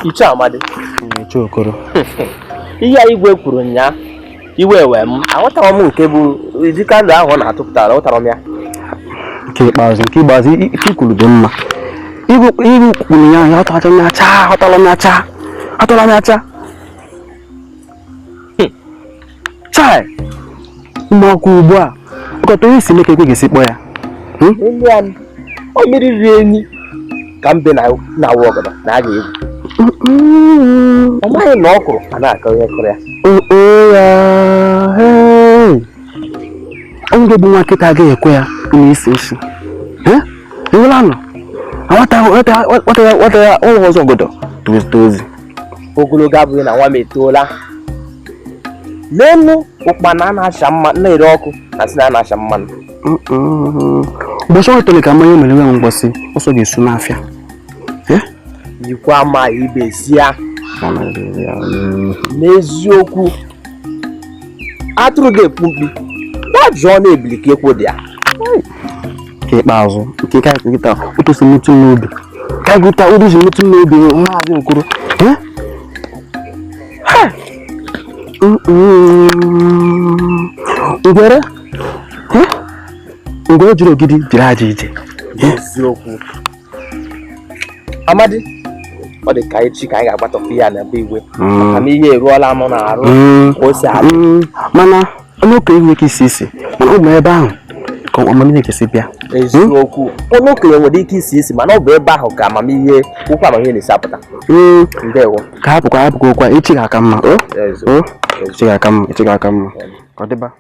Ichie Amadi. Ichie Okoro. Ihe a igwe kwuru nyaa iwe wee m aghọtara m nke bụ ụdịka alo ahụ ọ na-atụpụtara aghọtara m ya. Nke ikpeazụ ike kwuru dị mma. Igwe kwuru ya ya aghọtara m ya chaa aghọtara m ya chaa aghọtara m ya chaa. Chai! Ụmụaka ugbu a ọkọta onye si mee ka ekwe ga-esi kpọ ya. Ọ mmiri riri enyi ka mbe na-awụ ọgọdọ na a ga-egwu. Ọ maghị na ọ kụrụ a na-akọ ihe kụrụ ya. Onye bụ nwa nkịta agaghị ekwe ya na-esi isi. Ewela nọ. Nwata ya ụlọ ọzọ ọgọdọ tozi. Ogologo abụghị na nwa m etoola. N'elu ụkpana na-acha mma na-ere ọkụ na sị na a na-acha mmanụ. Ụbọchị ọ tọrọ ka mmanya mere nwe mgbọsị ọsọ ga-esu n'afịa. Yikwa ma ibe si ya. N'eziokwu, atụrụ ga-epu mkpi ya jụọ na ebili ka ekwo dị ya. Nke ikpeazụ nke ka nkịta otu si metụ n'obi ka gụta otu si metụ n'obi maazị Okoro. Ngwere ngwere jiri ogidi jiri aja ije. Eziokwu Amadi, ọ dị ka echi ka anyị ga-agbatọpụ ya na be igwe maka na ihe eruola m n'arụ ka o si adị. Mana onye okenye nwere ike isi isi mana ọ bụ ebe ahụ ka amamihe ga-esi bịa. Eziokwu, onye okenye nwere ike isi isi mana ọ bụ ebe ahụ ka amamihe okwu amamihe na-esi apụta. Ndewo. Ka hapụkwa hapụkwa okwu a, echi ga-aka mma. O echi ga-aka mma, echi ga-aka mma ka ọ dịba.